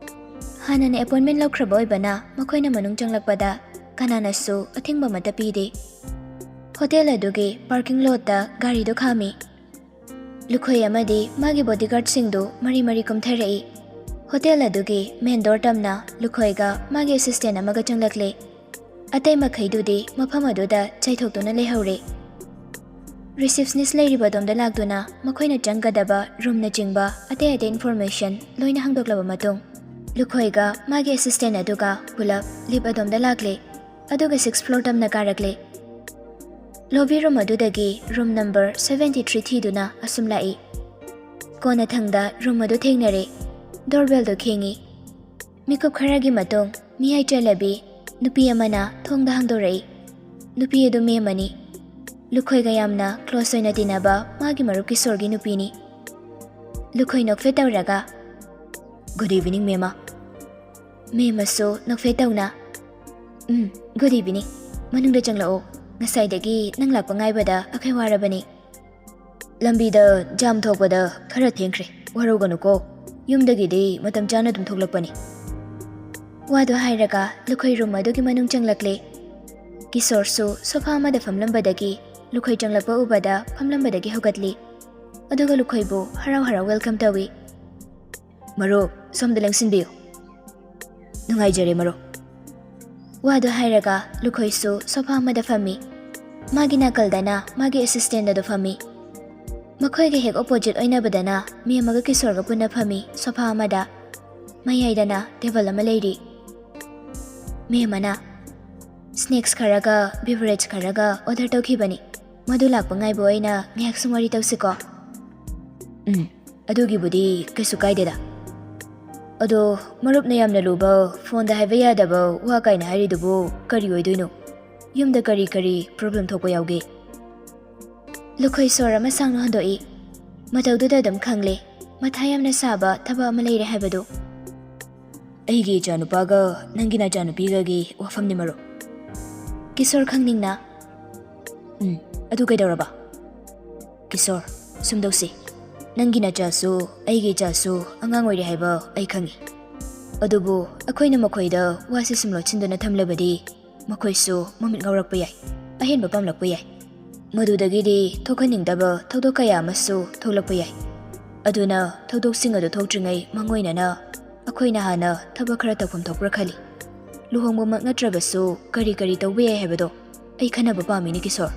ꯍꯥꯟꯅꯅ ꯑꯦꯄꯣꯏꯟꯃꯦꯟ ꯂꯧꯈ꯭ꯔꯕ ꯑꯣꯏꯕꯅ, ꯃꯈꯣꯏꯅ ꯃꯅꯨꯡ ꯆꯪꯂꯛꯄꯗ ꯀꯅꯥꯅꯁꯨ ꯑꯊꯤꯡꯕ ꯑꯃꯠꯇ ꯄꯤꯗꯦ꯫ ꯍꯣꯇꯦꯜ ꯑꯗꯨꯒꯤ ꯄꯥꯔꯀꯤꯡ ꯂꯣꯠꯇ ꯒꯥꯔꯤꯗꯨ ꯈꯥꯝꯃꯤ꯫ ꯂꯨꯈꯣꯏ ꯑꯃꯗꯤ ꯃꯥꯒꯤ ꯕꯣꯗꯤꯒꯥꯔꯗꯁꯤꯡꯗꯨ ꯃꯔꯤ ꯃꯔꯤ ꯀꯨꯝꯊꯔꯛꯏ꯫ ꯍꯣꯇꯦꯜ ꯑꯗꯨꯒꯤ ꯃꯦꯟ ꯗꯣꯔ ꯇꯝꯅ ꯂꯨꯈꯣꯏꯒ ꯃꯥꯒꯤ ꯑꯦꯁꯤꯁꯇꯦꯟ ꯑꯃꯒ ꯆꯪꯂꯛꯂꯦ꯫ ꯑꯇꯩ ꯃꯈꯩꯗꯨꯗꯤ ꯃꯐꯝ ꯑꯗꯨꯗ ꯆꯥꯏꯊꯣꯛꯇꯨꯅ ꯂꯩꯍꯧꯔꯦ꯫ ꯔꯤꯁꯤꯞꯁꯅꯤꯁ ꯂꯩꯔꯤꯕ ꯑꯗꯣꯝꯗ ꯂꯥꯛꯇꯨꯅ ꯃꯈꯣꯏꯅ ꯆꯪꯒꯗꯕ ꯔꯨꯝꯅꯆꯤꯡꯕ ꯑꯇꯩ ꯑꯇꯩ ꯏꯟꯐꯣꯔꯃꯦꯁꯟ ꯂꯣꯏꯅ ꯍꯪꯗꯣꯛꯂꯕ ꯃꯇꯨꯡ, ꯂꯨꯈꯣꯏꯒ ꯃꯥꯒꯤ ꯑꯦꯁꯤꯁꯇꯦꯟ ꯑꯗꯨꯒ ꯄꯨꯂꯞ ꯂꯤꯐ ꯑꯗꯣꯝꯗ ꯂꯥꯛꯂꯦ꯫ ꯑꯗꯨꯒ ꯁꯤꯛꯁ ꯐ꯭ꯂꯣꯔ ꯇꯝꯅ ꯀꯥꯔꯛꯂꯦ꯫ ꯂꯣꯕꯤ ꯔꯨꯝ ꯑꯗꯨꯗꯒꯤ ꯔꯨꯝ ꯅꯝꯕꯔ seventy three ꯊꯤꯗꯨꯅ ꯑꯁꯨꯝ ꯂꯥꯛꯏ꯫ ꯀꯣꯟꯅꯊꯪꯗ ꯔꯨꯝ ꯑꯗꯨ ꯊꯦꯡꯅꯔꯦ꯫ ꯗꯣꯔꯕꯦꯜꯗꯨ ꯈꯤꯡꯏ꯫ ꯃꯤꯀꯨꯞ ꯈꯔꯒꯤ ꯃꯇꯨꯡ ꯃꯤꯑꯣꯏ ꯆꯦꯜꯂꯕꯤ ꯅꯨꯄꯤ ꯑꯃꯅ ꯊꯣꯡꯗ ꯍꯥꯡꯗꯣꯔꯛꯏ꯫ ꯅꯨꯄꯤ ꯑꯗꯨ ꯃꯦꯝ ꯑꯃꯅꯤ꯫ ꯂꯨꯈꯣꯏꯒ ꯌꯥꯝꯅ ꯀ꯭ꯂꯣꯁ ꯑꯣꯏꯅ ꯇꯤꯟꯅꯕ ꯃꯥꯒꯤ ꯃꯔꯨꯞ ꯀꯤꯁꯣꯔꯒꯤ ꯅꯨꯄꯤꯅꯤ꯫ ꯂꯨꯈꯣꯏ ꯅꯣꯛꯐꯦꯠ ꯇꯧꯔꯒ, "Good evening, ꯃꯦꯝꯃ꯫" ꯃꯦꯝꯃꯁꯨ ꯅꯣꯛꯐꯦꯠ ꯇꯧꯅ, "ꯎꯝ, good evening꯫ ꯃꯅꯨꯡꯗ ꯆꯪꯂꯛꯑꯣ꯫ ꯉꯁꯥꯏꯗꯒꯤ ꯅꯪ ꯂꯥꯛꯄ ꯉꯥꯏꯕꯗ ꯑꯩꯈꯣꯏ ꯋꯥꯔꯕꯅꯤ꯫" "ꯂꯝꯕꯤꯗ ꯖꯥꯝ ꯊꯣꯛꯄꯗ ꯈꯔ ꯊꯦꯡꯈ꯭ꯔꯦ꯫ ꯋꯥꯔꯧꯒꯅꯨꯀꯣ꯫ ꯌꯨꯝꯗꯒꯤꯗꯤ ꯃꯇꯝ ꯆꯥꯅ ꯑꯗꯨꯝ ꯊꯣꯛꯂꯛꯄꯅꯤ꯫" ꯋꯥꯗꯨ ꯍꯥꯏꯔꯒ ꯂꯨꯈꯣꯏ ꯔꯨꯝ ꯑꯗꯨꯒꯤ ꯃꯅꯨꯡ ꯆꯪꯂꯛꯂꯦ꯫ ꯀꯤꯁꯣꯔꯁꯨ ꯁꯣꯐꯥ ꯑꯃꯗ ꯐꯝꯂꯝꯕꯗꯒꯤ ꯂꯨꯈꯣꯏ ꯆꯪꯂꯛꯄ ꯎꯕꯗ ꯐꯝꯂꯝꯕꯗꯒꯤ ꯍꯧꯒꯠꯂꯤ꯫ ꯑꯗꯨꯒ ꯂꯨꯈꯣꯏꯕꯨ ꯍꯔꯥꯎ ꯍꯔꯥꯎ welcome ꯇꯧꯏ꯫ "ꯃꯔꯨꯞ, ꯁꯣꯝꯗ ꯂꯦꯡꯁꯤꯟꯕꯤꯌꯨ꯫" "ꯅꯨꯡꯉꯥꯏꯖꯔꯦ ꯃꯔꯨꯞ꯫" ꯋꯥꯗꯨ ꯍꯥꯏꯔꯒ ꯂꯨꯈꯣꯏꯁꯨ sofa ꯑꯃꯗ ꯐꯝꯃꯤ꯫ ꯃꯥꯒꯤ ꯅꯥꯀꯜꯗꯅ ꯃꯥꯒꯤ assistant ꯑꯗꯨ ꯐꯝꯃꯤ꯫ ꯃꯈꯣꯏꯒ ꯍꯦꯛ opposite ꯑꯣꯏꯅꯕꯗꯅ ꯃꯦꯝ ꯑꯃꯒ ꯀꯤꯁꯣꯔꯒ ꯄꯨꯟꯅ ꯐꯝꯃꯤ sofa ꯑꯃꯗ꯫ ꯃꯌꯥꯏꯗꯅ table ꯑꯃ ꯂꯩꯔꯤ꯫ ꯃꯦꯝ ꯑꯃꯅ snacks ꯈꯔꯒ beverage ꯈꯔꯒ order ꯇꯧꯈꯤꯕꯅꯤ꯫ ꯃꯗꯨ ꯂꯥꯛꯄ ꯉꯥꯏꯕ ꯑꯣꯏꯅ ꯉꯥꯏꯍꯥꯛ ꯁꯨꯝ ꯋꯥꯔꯤ ꯇꯧꯁꯤꯀꯣ꯫ "ꯎꯝ, ꯑꯗꯨꯒꯤꯕꯨꯗꯤ ꯀꯩꯁꯨ ꯀꯥꯏꯗꯦꯗ꯫ ꯑꯗꯣ ꯃꯔꯨꯞꯅ ꯌꯥꯝꯅ ꯂꯨꯕ, phoneꯗ ꯍꯥꯏꯕ ꯌꯥꯗꯕ ꯋꯥ ꯀꯥꯏꯅ ꯍꯥꯏꯔꯤꯗꯨꯕꯨ ꯀꯔꯤ ꯑꯣꯏꯗꯣꯏꯅꯣ? ꯌꯨꯝꯗ ꯀꯔꯤ ꯀꯔꯤ problem ꯊꯣꯛꯄ ꯌꯥꯎꯒꯦ?" ꯂꯨꯈꯣꯏ ꯁꯣꯔ ꯑꯃ ꯁꯥꯡꯅ ꯍꯣꯟꯗꯣꯛꯏ꯫ ꯃꯇꯧꯗꯨꯗ ꯑꯗꯨꯝ ꯈꯪꯂꯦ, ꯃꯊꯥ ꯌꯥꯝꯅ ꯁꯥꯕ ꯊꯕꯛ ꯑꯃ ꯂꯩꯔꯦ ꯍꯥꯏꯕꯗꯨ꯫ "ꯑꯩꯒꯤ ꯏꯆꯥꯅꯨꯄꯥꯒ ꯅꯪꯒꯤ ꯅꯆꯥꯅꯨꯄꯤꯒꯒꯤ ꯋꯥꯐꯝꯅꯤ ꯃꯔꯨꯞ꯫" ꯀꯤꯁꯣꯔ ꯈꯪꯅꯤꯡꯅ, "ꯎꯝ, ꯑꯗꯨ ꯀꯩꯗꯧꯔꯕ?" "ꯀꯤꯁꯣꯔ, ꯁꯨꯝ ꯇꯧꯁꯤ꯫ ꯅꯪꯒꯤ ꯅꯆꯥꯁꯨ ꯑꯩꯒꯤ ꯏꯆꯥꯁꯨ ꯑꯉꯥꯡ ꯑꯣꯏꯔꯤ ꯍꯥꯏꯕ ꯑꯩ ꯈꯪꯏ꯫ ꯑꯗꯨꯕꯨ ꯑꯩꯈꯣꯏꯅ ꯃꯈꯣꯏꯗ ꯋꯥꯁꯤ ꯁꯨꯝ ꯂꯣꯠꯁꯤꯟꯗꯨꯅ ꯊꯝꯂꯕꯗꯤ ꯃꯈꯣꯏꯁꯨ ꯃꯃꯤꯠ ꯉꯥꯎꯔꯛꯄ ꯌꯥꯏ, ꯑꯍꯦꯟꯕ ꯄꯥꯝꯂꯛꯄ ꯌꯥꯏ꯫ ꯃꯗꯨꯗꯒꯤꯗꯤ ꯊꯣꯛꯍꯟꯅꯤꯡꯗꯕ ꯊꯧꯗꯣꯛ ꯀꯌꯥ ꯑꯃꯁꯨ ꯊꯣꯛꯂꯛꯄ ꯌꯥꯏ꯫ ꯑꯗꯨꯅ ꯊꯧꯗꯣꯛꯁꯤꯡ ꯑꯗꯨ ꯊꯣꯛꯇ꯭ꯔꯤꯉꯩ ꯃꯥꯡꯑꯣꯏꯅꯅ ꯑꯩꯈꯣꯏꯅ ꯍꯥꯟꯅ ꯊꯕꯛ ꯈꯔ ꯇꯧꯐꯝ ꯊꯣꯛꯄ꯭ꯔꯥ ꯈꯜꯂꯤ꯫ ꯂꯨꯍꯣꯡꯕꯃꯛ ꯅꯠꯇ꯭ꯔꯕꯁꯨ ꯀꯔꯤ ꯀꯔꯤ ꯇꯧꯕ ꯌꯥꯏ ꯍꯥꯏꯕꯗꯣ ꯑꯩ ꯈꯟꯅꯕ ꯄꯥꯝꯃꯤꯅꯦ ꯀꯤꯁꯣꯔ꯫"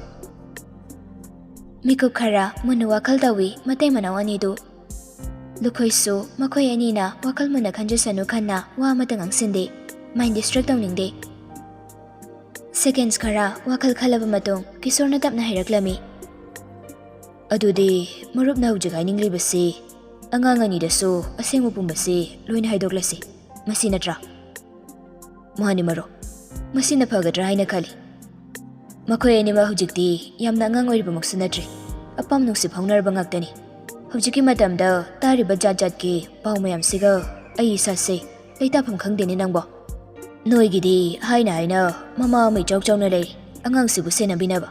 ꯃꯤꯀꯨꯞ ꯈꯔ ꯃꯨꯟꯅ ꯋꯥꯈꯜ ꯇꯧꯏ ꯃꯇꯩ ꯃꯅꯥꯎ ꯑꯅꯤꯗꯨ꯫ ꯂꯨꯈꯣꯏꯁꯨ ꯃꯈꯣꯏ ꯑꯅꯤꯅ ꯋꯥꯈꯜ ꯃꯨꯟꯅ ꯈꯟꯖꯁꯅꯨ ꯈꯟꯅ ꯋꯥ ꯑꯃꯠꯇ ꯉꯥꯡꯁꯤꯟꯗꯦ꯫ Mind distract ꯇꯧꯅꯤꯡꯗꯦ꯫ Seconds ꯈꯔ ꯋꯥꯈꯜ ꯈꯜꯂꯕ ꯃꯇꯨꯡ ꯀꯤꯁꯣꯔꯅ ꯇꯞꯅ ꯍꯥꯏꯔꯛꯂꯝꯃꯤ꯫ "ꯑꯗꯨꯗꯤ ꯃꯔꯨꯞꯅ ꯍꯧꯖꯤꯛ ꯍꯥꯏꯅꯤꯡꯂꯤꯕꯁꯤ ꯑꯉꯥꯡ ꯑꯅꯤꯗꯁꯨ ꯑꯁꯦꯡꯕ ꯄꯨꯝꯕꯁꯤ ꯂꯣꯏꯅ ꯍꯥꯏꯗꯣꯛꯂꯁꯤ, ꯃꯁꯤ ꯅꯠꯇ꯭ꯔꯥ?" "ꯃꯥꯅꯤ ꯃꯔꯨꯞ, ꯃꯁꯤꯅ ꯐꯒꯗ꯭ꯔꯥ ꯍꯥꯏꯅ ꯈꯜꯂꯤ꯫ ꯃꯈꯣꯏ ꯑꯅꯤꯃꯛ ꯍꯧꯖꯤꯛꯇꯤ ꯌꯥꯝꯅ ꯑꯉꯥꯡ ꯑꯣꯏꯔꯤꯕꯃꯛꯁꯨ ꯅꯠꯇ꯭ꯔꯤ, ꯑꯄꯥꯝ ꯅꯨꯡꯁꯤ ꯐꯥꯎꯅꯔꯕ ꯉꯥꯛꯇꯅꯤ꯫ ꯍꯧꯖꯤꯛꯀꯤ ꯃꯇꯝꯗ ꯇꯥꯔꯤꯕ ꯖꯥꯠ ꯖꯥꯠꯀꯤ ꯄꯥꯎ ꯃꯌꯥꯝꯁꯤꯒ ꯑꯩ ꯏꯁꯥꯁꯦ ꯂꯩꯇꯥꯐꯝ ꯈꯪꯗꯦꯅꯦ ꯅꯪꯕꯣ꯫ ꯅꯣꯏꯒꯤꯗꯤ ꯍꯥꯏꯅ ꯍꯥꯏꯅ ꯃꯃꯥ ꯑꯃ ꯏꯆꯥꯎ ꯆꯥꯎꯅ ꯂꯩꯔꯤ, ꯑꯉꯥꯡꯁꯤꯕꯨ ꯁꯦꯟꯅꯕꯤꯅꯕ꯫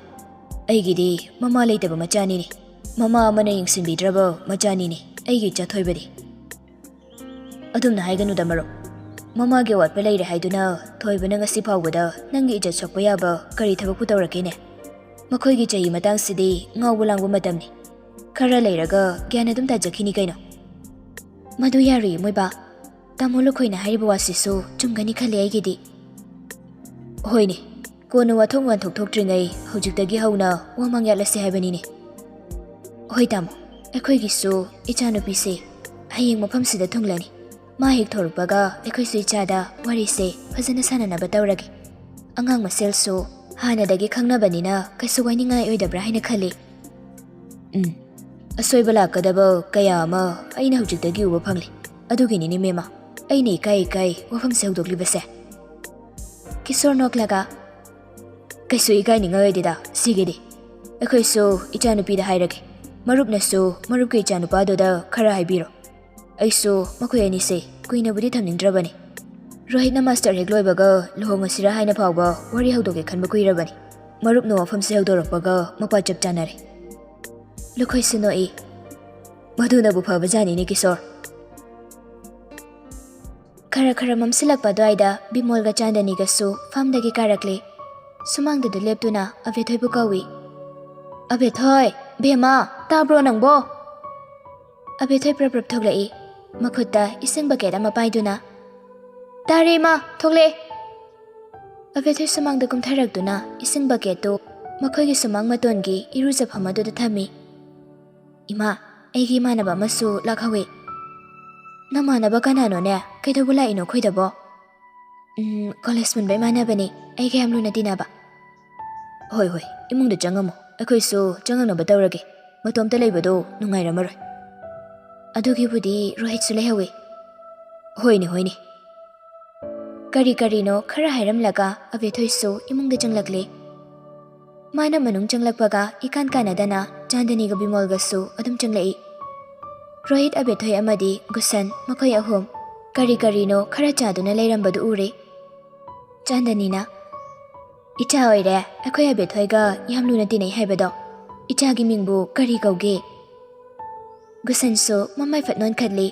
ꯑꯩꯒꯤꯗꯤ ꯃꯃꯥ ꯂꯩꯇꯕ ꯃꯆꯥꯅꯤꯅꯦ, ꯃꯃꯥ ꯑꯃꯅ ꯌꯦꯡꯁꯤꯟꯕꯤꯗ꯭ꯔꯕ ꯃꯆꯥꯅꯤꯅꯦ ꯑꯩꯒꯤ ꯏꯆꯥ ꯊꯣꯏꯕꯗꯤ꯫" "ꯑꯗꯨꯝꯅ ꯍꯥꯏꯒꯅꯨꯗ ꯃꯔꯨꯞ꯫ ꯃꯃꯥꯒꯤ ꯑꯋꯥꯠꯄ ꯂꯩꯔꯦ ꯍꯥꯏꯗꯨꯅ ꯊꯣꯏꯕꯅ ꯉꯁꯤ ꯐꯥꯎꯕꯗ ꯅꯪꯒꯤ ꯏꯖꯠ ꯁꯣꯛꯄ ꯌꯥꯕ ꯀꯔꯤ ꯊꯕꯛꯄꯨ ꯇꯧꯔꯛꯀꯦꯅꯦ? ꯃꯈꯣꯏꯒꯤ ꯆꯍꯤ ꯃꯇꯥꯡꯁꯤꯗꯤ ꯉꯥꯎꯕ ꯂꯥꯡꯕ ꯃꯇꯝꯅꯤ꯫ ꯈꯔ ꯂꯩꯔꯒ ꯒ꯭ꯌꯥꯟ ꯑꯗꯨꯝ ꯇꯥꯖꯈꯤꯅꯤ ꯀꯩꯅꯣ꯫ ꯃꯗꯨ ꯌꯥꯔꯣꯏ ꯏꯃꯣꯏꯕ꯫ ꯇꯥꯃꯣ ꯂꯨꯈꯣꯏꯅ ꯍꯥꯏꯔꯤꯕ ꯋꯥꯁꯤꯁꯨ ꯆꯨꯝꯒꯅꯤ ꯈꯜꯂꯦ ꯑꯩꯒꯤꯗꯤ꯫ ꯍꯣꯏꯅꯦ, ꯀꯣꯟꯅ ꯋꯥꯊꯣꯛ ꯋꯥꯟꯊꯣꯛ ꯊꯣꯛꯇ꯭ꯔꯤꯉꯩ ꯍꯧꯖꯤꯛꯇꯒꯤ ꯍꯧꯅ ꯋꯥ ꯃꯥꯡꯌꯥꯠꯂꯁꯦ ꯍꯥꯏꯕꯅꯤꯅꯦ꯫ ꯍꯣꯏ ꯇꯥꯃꯣ, ꯑꯩꯈꯣꯏꯒꯤꯁꯨ ꯏꯆꯥꯅꯨꯄꯤꯁꯦ ꯍꯌꯦꯡ ꯃꯐꯝꯁꯤꯗ ꯊꯨꯡꯂꯅꯤ꯫ ꯃꯥ ꯍꯦꯛ ꯊꯣꯔꯛꯄꯒ ꯑꯩꯈꯣꯏꯁꯨ ꯏꯆꯥꯗ ꯋꯥꯔꯤꯁꯦ ꯐꯖꯅ ꯁꯥꯟꯅꯅꯕ ꯇꯧꯔꯒꯦ꯫ ꯑꯉꯥꯡ ꯃꯁꯦꯜꯁꯨ ꯍꯥꯟꯅꯗꯒꯤ ꯈꯪꯅꯕꯅꯤꯅ ꯀꯩꯁꯨ ꯋꯥꯏꯅꯤꯡꯉꯥꯏ ꯑꯣꯏꯗꯕ꯭ꯔꯥ ꯍꯥꯏꯅ ꯈꯜꯂꯤ꯫ ꯎꯝ, ꯑꯁꯣꯏꯕ ꯂꯥꯛꯀꯗꯕ ꯀꯌꯥ ꯑꯃ ꯑꯩꯅ ꯍꯧꯖꯤꯛꯇꯒꯤ ꯎꯕ ꯐꯪꯂꯤ꯫ ꯑꯗꯨꯒꯤꯅꯤꯅꯦ ꯃꯦꯃꯥ, ꯑꯩꯅ ꯏꯀꯥꯏ ꯏꯀꯥꯏ ꯋꯥꯐꯝꯁꯦ ꯍꯧꯗꯣꯛꯂꯤꯕꯁꯦ꯫ ꯀꯤꯁꯣꯔ ꯅꯣꯛꯂꯒ, "ꯀꯩꯁꯨ ꯏꯀꯥꯏꯅꯤꯡꯉꯥꯏ ꯑꯣꯏꯗꯦꯗ ꯁꯤꯒꯤꯗꯤ꯫ ꯑꯩꯈꯣꯏꯁꯨ ꯏꯆꯥꯅꯨꯄꯤꯗ ꯍꯥꯏꯔꯒꯦ, ꯃꯔꯨꯞꯅꯁꯨ ꯃꯔꯨꯞꯀꯤ ꯏꯆꯥꯅꯨꯄꯥꯗꯨꯗ ꯈꯔ ꯍꯥꯏꯕꯤꯔꯣ꯫ ꯑꯩꯁꯨ ꯃꯈꯣꯏ ꯑꯅꯤꯁꯦ ꯀꯨꯏꯅꯕꯨꯗꯤ ꯊꯝꯅꯤꯡꯗ꯭ꯔꯕꯅꯤ꯫ ꯔꯣꯍꯤꯠꯅ ꯃꯥꯁꯇꯔ ꯍꯦꯛ ꯂꯣꯏꯕꯒ ꯂꯨꯍꯣꯡꯉꯁꯤꯔꯥ ꯍꯥꯏꯅ ꯐꯥꯎꯕ ꯋꯥꯔꯤ ꯍꯧꯗꯣꯛꯀꯦ ꯈꯟꯕ ꯀꯨꯏꯔꯕꯅꯤ꯫ ꯃꯔꯨꯞꯅ ꯋꯥꯐꯝꯁꯦ ꯍꯧꯗꯣꯔꯛꯄꯒ ꯃꯄꯥ ꯆꯞ ꯆꯥꯅꯔꯦ꯫" ꯂꯨꯈꯣꯏꯁꯨ ꯅꯣꯛꯏ꯫ "ꯃꯗꯨꯅꯕꯨ ꯐꯕꯖꯥꯠꯅꯤꯅꯦ ꯀꯤꯁꯣꯔ꯫" ꯈꯔ ꯈꯔ ꯃꯝꯁꯤꯜꯂꯛꯄ ꯑꯗꯨꯋꯥꯏꯗ ꯕꯤꯃꯣꯜꯒ ꯆꯥꯟꯗꯅꯤꯒꯁꯨ ꯐꯥꯝꯗꯒꯤ ꯀꯥꯔꯛꯂꯦ꯫ ꯁꯨꯃꯥꯡꯗꯨꯗ ꯂꯦꯞꯇꯨꯅ ꯑꯕꯦꯊꯣꯏꯕꯨ ꯀꯧꯏ꯫ "ꯑꯕꯦꯊꯣꯏ, ꯕꯦꯝꯃ, ꯇꯥꯕ꯭ꯔꯣ ꯅꯪꯕꯣ?" ꯑꯕꯦꯊꯣꯏ ꯄ꯭ꯔꯞ ꯄ꯭ꯔꯞ ꯊꯣꯛꯂꯛꯏ, ꯃꯈꯨꯠꯇ ꯏꯁꯤꯡ ꯕꯀꯦꯠ ꯑꯃ ꯄꯥꯏꯗꯨꯅ꯫ "ꯇꯥꯔꯦ ꯏꯃꯥ, ꯊꯣꯛꯂꯛꯑꯦ꯫" ꯑꯕꯦꯊꯣꯏ ꯁꯨꯃꯥꯡꯗ ꯀꯨꯝꯊꯔꯛꯇꯨꯅ ꯏꯁꯤꯡ ꯕꯀꯦꯠꯇꯨ ꯃꯈꯣꯏꯒꯤ ꯁꯨꯃꯥꯡ ꯃꯇꯣꯟꯒꯤ ꯏꯔꯨꯖꯐꯝ ꯑꯗꯨꯗ ꯊꯝꯃꯤ꯫ "ꯏꯃꯥ, ꯑꯩꯒꯤ ꯏꯃꯥꯟꯅꯕ ꯑꯃꯁꯨ ꯂꯥꯛꯍꯧꯋꯤ꯫" "ꯅꯃꯥꯟꯅꯕ ꯀꯅꯥꯅꯣꯅꯦ? ꯀꯩꯗꯧꯕ ꯂꯥꯛꯏꯅꯣ ꯑꯩꯈꯣꯏꯗꯕꯣ?" "ꯎꯝ, ꯀꯣꯂꯦꯖ ꯄꯨꯟꯕ ꯏꯃꯥꯟꯅꯕꯅꯤ, ꯑꯩꯒ ꯌꯥꯝ ꯂꯨꯅ ꯇꯤꯟꯅꯕ꯫" "ꯍꯣꯏ, ꯍꯣꯏ, ꯏꯃꯨꯡꯗ ꯆꯪꯉꯝꯃꯣ, ꯑꯩꯈꯣꯏꯁꯨ ꯆꯪꯉꯛꯅꯕ ꯇꯧꯔꯒꯦ꯫ ꯃꯇꯣꯝꯇ ꯂꯩꯕꯗꯣ ꯅꯨꯡꯉꯥꯏꯔꯝꯃꯔꯣꯏ꯫" ꯑꯗꯨꯒꯤꯕꯨꯗꯤ ꯔꯣꯍꯤꯠꯁꯨ ꯂꯩꯍꯧꯋꯤ꯫ "ꯍꯣꯏꯅꯦ, ꯍꯣꯏꯅꯦ꯫" ꯀꯔꯤ ꯀꯔꯤꯅꯣ ꯈꯔ ꯍꯥꯏꯔꯝꯂꯒ ꯑꯕꯦꯊꯣꯏꯁꯨ ꯏꯃꯨꯡꯗ ꯆꯪꯂꯛꯂꯦ꯫ ꯃꯥꯅ ꯃꯅꯨꯡ ꯆꯪꯂꯛꯄꯒ ꯏꯀꯥꯟ ꯀꯥꯟꯅꯗꯅ ꯆꯥꯟꯗꯅꯤꯒ ꯕꯤꯃꯣꯜꯒꯁꯨ ꯑꯗꯨꯝ ꯆꯪꯂꯛꯏ꯫ ꯔꯣꯍꯤꯠ, ꯑꯕꯦꯊꯣꯏ ꯑꯃꯗꯤ ꯒꯨꯁꯟ, ꯃꯈꯣꯏ ꯑꯍꯨꯝ ꯀꯔꯤ ꯀꯔꯤꯅꯣ ꯈꯔ ꯆꯥꯗꯨꯅ ꯂꯩꯔꯝꯕꯗꯨ ꯎꯔꯦ꯫ ꯆꯥꯟꯗꯅꯤꯅ, "ꯏꯆꯥ ꯑꯣꯏꯔꯦ, ꯑꯩꯈꯣꯏ ꯑꯕꯦꯊꯣꯏꯒ ꯌꯥꯝ ꯂꯨꯅ ꯇꯤꯟꯅꯩ ꯍꯥꯏꯕꯗꯣ꯫ ꯏꯆꯥꯒꯤ ꯃꯤꯡꯕꯨ ꯀꯔꯤ ꯀꯧꯒꯦ?" ꯒꯨꯁꯟꯁꯨ ꯃꯃꯥꯏ ꯐꯠ ꯅꯣꯟꯈꯠꯂꯤ,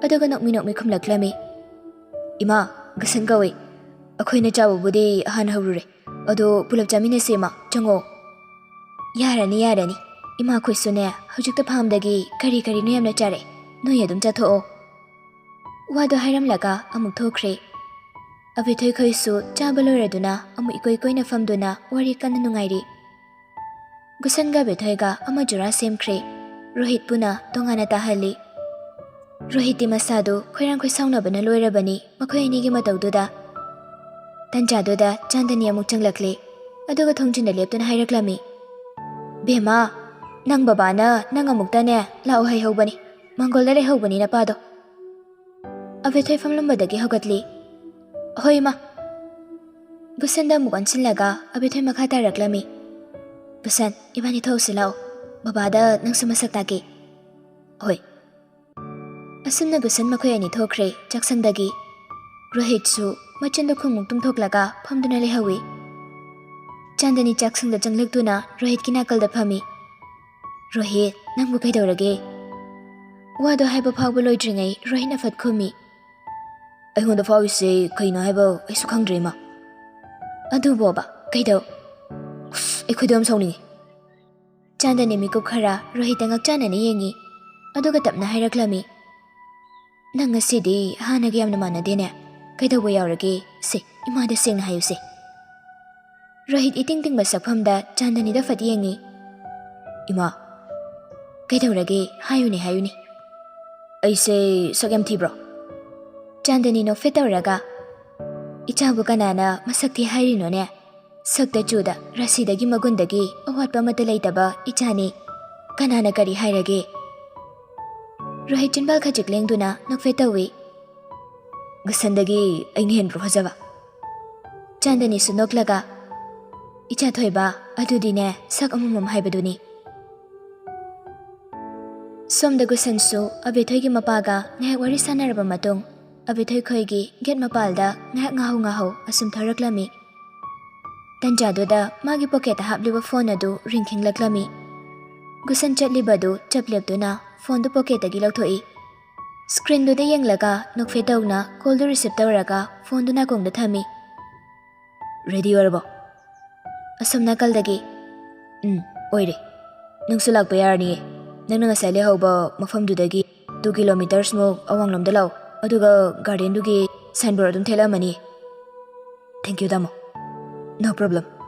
ꯑꯗꯨꯒ ꯅꯣꯛꯃꯤ ꯅꯣꯛꯃꯤ ꯈꯨꯝꯂꯛꯂꯝꯃꯤ꯫ "ꯏꯃꯥ, ꯒꯨꯁꯟ ꯀꯧꯏ꯫ ꯑꯩꯈꯣꯏꯅ ꯆꯥꯕꯕꯨꯗꯤ ꯍꯥꯟꯅ ꯍꯧꯔꯨꯔꯦ, ꯑꯗꯣ ꯄꯨꯂꯞ ꯆꯥꯃꯤꯟꯅꯁꯦ ꯏꯃꯥ, ꯆꯪꯉꯣ꯫" "ꯌꯥꯔꯅꯤ, ꯌꯥꯔꯅꯤ, "ꯏꯃꯥꯈꯣꯏꯁꯨꯅꯦ, ꯍꯧꯖꯤꯛꯇ ꯐꯥꯝꯗꯒꯤ ꯀꯔꯤ ꯀꯔꯤꯅꯣ ꯌꯥꯝꯅ ꯆꯥꯔꯛꯑꯦ, ꯅꯣꯏ ꯑꯗꯨꯝ ꯆꯥꯊꯣꯛꯑꯣ"꯫ ꯋꯥꯗꯣ ꯍꯥꯏꯔꯝꯂꯒ ꯑꯃꯨꯛ ꯊꯣꯛꯈ꯭ꯔꯦ꯫ ꯑꯕꯦꯊꯣꯏꯈꯣꯏꯁꯨ ꯆꯥꯕ ꯂꯣꯏꯔꯗꯨꯅ ꯑꯃꯨꯛ ꯏꯀꯣꯏ ꯀꯣꯏꯅ ꯐꯝꯗꯨꯅ ꯋꯥꯔꯤ ꯀꯟꯅ ꯅꯨꯡꯉꯥꯏꯔꯤ꯫ ꯒꯨꯁꯟꯒ ꯑꯕꯦꯊꯣꯏꯒ ꯑꯃ ꯖꯨꯔꯥ ꯁꯦꯝꯈ꯭ꯔꯦ꯫ ꯔꯣꯍꯤꯠꯄꯨꯅ ꯇꯣꯉꯥꯟꯅ ꯇꯥꯍꯜꯂꯤ꯫ ꯔꯣꯍꯤꯠꯇꯤ ꯃꯁꯥꯗꯨ ꯈꯣꯏꯔꯥꯡ ꯈꯣꯏꯁꯥꯎꯅꯕꯅ ꯂꯣꯏꯔꯕꯅꯤ ꯃꯈꯣꯏ ꯑꯅꯤꯒꯤ ꯃꯇꯧꯗꯨꯗ꯫ ꯇꯟꯖꯥꯗꯨꯗ ꯆꯥꯟꯗꯅꯤ ꯑꯃꯨꯛ ꯆꯪꯂꯛꯂꯦ꯫ ꯑꯗꯨꯒ ꯊꯣꯡꯖꯤꯟꯗ ꯂꯦꯞꯇꯨꯅ ꯍꯥꯏꯔꯛꯂꯝꯃꯤ, "ꯕꯦꯝꯃ, ꯅꯪ ꯕꯕꯥꯅ ꯅꯪ ꯑꯃꯨꯛꯇꯅꯦ ꯂꯥꯛꯑꯣ ꯍꯥꯏꯍꯧꯕꯅꯤ꯫ ꯃꯪꯒꯣꯜꯗ ꯂꯩꯍꯧꯕꯅꯤ ꯅꯄꯥꯗꯣ"꯫ ꯑꯕꯦꯊꯣꯏ ꯐꯝꯂꯝꯕꯗꯒꯤ ꯍꯧꯒꯠꯂꯤ꯫ "ꯍꯣꯏ, ꯏꯃꯥ"꯫ ꯒꯨꯁꯟꯗ ꯑꯃꯨꯛ ꯑꯣꯟꯁꯤꯜꯂꯒ ꯑꯕꯦꯊꯣꯏ ꯃꯈꯥ ꯇꯥꯔꯛꯂꯝꯃꯤ꯫ "ꯒꯨꯁꯟ, ꯏꯕꯥꯅꯤ ꯊꯣꯛꯎꯁꯤ ꯂꯥꯛꯑꯣ꯫ ꯕꯕꯥꯗ ꯅꯪꯁꯨ ꯃꯁꯛ ꯇꯥꯛꯀꯦ"꯫ "ꯍꯣꯏ"꯫ ꯑꯁꯨꯝꯅ ꯒꯨꯁꯟ ꯃꯈꯣꯏ ꯑꯅꯤ ꯊꯣꯛꯈ꯭ꯔꯦ ꯆꯥꯛꯁꯪꯗꯒꯤ꯫ ꯔꯣꯍꯤꯠꯁꯨ ꯃꯆꯤꯟꯗ ꯈꯨꯝꯃꯨꯛ ꯇꯨꯝꯊꯣꯛꯂꯒ ꯐꯝꯗꯨꯅ ꯂꯩꯍꯧꯏ꯫ ꯆꯥꯟꯗꯅꯤ ꯆꯥꯛꯁꯪꯗ ꯆꯪꯂꯛꯇꯨꯅ ꯔꯣꯍꯤꯠꯀꯤ ꯅꯥꯀꯜꯗ ꯐꯝꯃꯤ꯫ "ꯔꯣꯍꯤꯠ, ꯅꯪꯕꯨ ꯀꯩꯗꯧꯔꯒꯦ?" ꯋꯥꯗꯣ ꯍꯥꯏꯕ ꯐꯥꯎꯕ ꯂꯣꯏꯗ꯭ꯔꯤꯉꯩ ꯔꯣꯍꯤꯠꯅ ꯐꯠ ꯈꯨꯝꯃꯤ꯫ "ꯑꯩꯉꯣꯟꯗ ꯐꯥꯎꯔꯤꯁꯦ ꯀꯩꯅꯣ ꯍꯥꯏꯕ ꯑꯩꯁꯨ ꯈꯪꯗ꯭ꯔꯦ, ꯏꯃꯥ꯫ ꯑꯗꯨꯕꯣꯕ, ꯀꯩꯗꯧ-, ꯑꯁ, ꯑꯩ ꯈꯣꯏꯗꯧ ꯌꯥꯝ ꯁꯥꯎꯅꯤꯡꯉꯤ"꯫ ꯆꯥꯟꯗꯅꯤ ꯃꯤꯀꯨꯞ ꯈꯔ ꯔꯣꯍꯤꯠꯇ ꯉꯛꯆꯥꯟꯅꯅ ꯌꯦꯡꯉꯤ꯫ ꯑꯗꯨꯒ ꯇꯞꯅ ꯍꯥꯏꯔꯛꯂꯝꯃꯤ, "ꯅꯪ ꯉꯁꯤꯗꯤ ꯍꯥꯟꯅꯒ ꯌꯥꯝꯅ ꯃꯥꯟꯅꯗꯦꯅꯦ꯫ ꯀꯩꯗꯧꯕ ꯌꯥꯎꯔꯒꯦ? ꯁꯦ, ꯏꯃꯥꯗ ꯁꯦꯡꯅ ꯍꯥꯏꯌꯨꯁꯦ"꯫ ꯔꯣꯍꯤꯠ ꯏꯇꯤꯡ ꯇꯤꯡꯕ ꯁꯛꯐꯝꯗ ꯆꯥꯟꯗꯅꯤꯗ ꯐꯠ ꯌꯦꯡꯉꯤ꯫ "ꯏꯃꯥ"꯫ "ꯀꯩꯗꯧꯔꯒꯦ? ꯍꯥꯏꯌꯨꯅꯦ, ꯍꯥꯏꯌꯨꯅꯦ"꯫ "ꯑꯩꯁꯦ ꯁꯛ ꯌꯥꯝ ꯊꯤꯕ꯭ꯔꯣ?" ꯆꯥꯟꯗꯅꯤ ꯅꯣꯛꯐꯦꯠ ꯇꯧꯔꯒ, "ꯏꯆꯥꯕꯨ ꯀꯅꯥꯅ ꯃꯁꯛ ꯊꯤ ꯍꯥꯏꯔꯤꯅꯣꯅꯦ? ꯁꯛꯇ ꯆꯨꯗ ꯔꯥꯁꯤꯗꯒꯤ ꯃꯒꯨꯟꯗꯒꯤ ꯑꯋꯥꯠꯄ ꯑꯃꯠꯇ ꯂꯩꯇꯕ ꯏꯆꯥꯅꯤ꯫ ꯀꯅꯥꯅ ꯀꯔꯤ ꯍꯥꯏꯔꯒꯦ?" ꯔꯣꯍꯤꯠ ꯆꯤꯟꯕꯥꯜ ꯈꯖꯤꯛ ꯂꯦꯡꯗꯨꯅ ꯅꯣꯛꯐꯦꯠ ꯇꯧꯏ꯫ "ꯒꯨꯁꯟꯗꯒꯤ ꯑꯩꯅ ꯍꯦꯟꯕ꯭ꯔꯣ ꯐꯖꯕ?" ꯆꯥꯟꯗꯅꯤꯁꯨ ꯅꯣꯛꯂꯒ, "ꯏꯆꯥ ꯊꯣꯏꯕ, ꯑꯗꯨꯗꯤꯅꯦ, ꯁꯛ ꯑꯃꯃꯝ ꯍꯥꯏꯕꯗꯨꯅꯤ"꯫ ꯁꯣꯝꯗ ꯒꯨꯁꯟꯁꯨ ꯑꯕꯦꯊꯣꯏꯒꯤ ꯃꯄꯥꯒ ꯉꯥꯏꯍꯥꯛ ꯋꯥꯔꯤ ꯁꯥꯟꯅꯔꯕ ꯃꯇꯨꯡ, ꯑꯕꯦꯊꯣꯏ ꯈꯣꯏꯒꯤ ꯒꯦꯠ ꯃꯄꯥꯜꯗ ꯉꯥꯏꯍꯥꯛ ꯉꯥꯍꯧ ꯉꯥꯍꯧ ꯑꯁꯨꯝ ꯊꯣꯔꯛꯂꯝꯃꯤ꯫ ꯇꯟꯖꯥꯗꯨꯗ ꯃꯥꯒꯤ ꯄꯣꯀꯦꯠꯇ ꯍꯥꯞꯂꯤꯕ ꯐꯣꯟ ꯑꯗꯨ ꯔꯤꯡ ꯈꯤꯡꯂꯛꯂꯝꯃꯤ꯫ ꯒꯨꯁꯟ ꯆꯠꯂꯤꯕꯗꯨ ꯆꯞ ꯂꯦꯞꯇꯨꯅ ꯐꯣꯟꯗꯨ ꯄꯣꯀꯦꯠꯇꯒꯤ ꯂꯧꯊꯣꯛꯏ꯫ ꯁ꯭ꯀ꯭ꯔꯤꯟꯗꯨꯗ ꯌꯦꯡꯂꯒ ꯅꯣꯛꯐꯦꯠ ꯇꯧꯅ ꯀꯣꯜꯗꯨ ꯔꯤꯁꯤꯞ ꯇꯧꯔꯒ ꯐꯣꯟꯗꯨ ꯅꯥꯀꯣꯡꯗ ꯊꯝꯃꯤ꯫ "ꯔꯦꯗꯤ ꯑꯣꯏꯔꯕꯣ?" ꯑꯁꯣꯝ ꯅꯥꯀꯜꯗꯒꯤ, "ꯎꯝ, ꯑꯣꯏꯔꯦ"꯫ ꯅꯪꯁꯨ ꯂꯥꯛꯄ ꯌꯥꯔꯅꯤꯌꯦ꯫ ꯅꯪꯅ ꯉꯁꯥꯏ ꯂꯩꯍꯧꯕ ꯃꯐꯝꯗꯨꯗꯒꯤ two kilometres ꯃꯨꯛ ꯑꯋꯥꯡꯂꯣꯝꯗ ꯂꯥꯛꯑꯣ, ꯑꯗꯨꯒ garden ꯗꯨꯒꯤ sign board ꯑꯗꯨꯝ ꯊꯦꯠꯂꯛꯑꯝꯃꯅꯤ꯫ Thank you, ꯇꯥꯃꯣ꯫ No problem꯫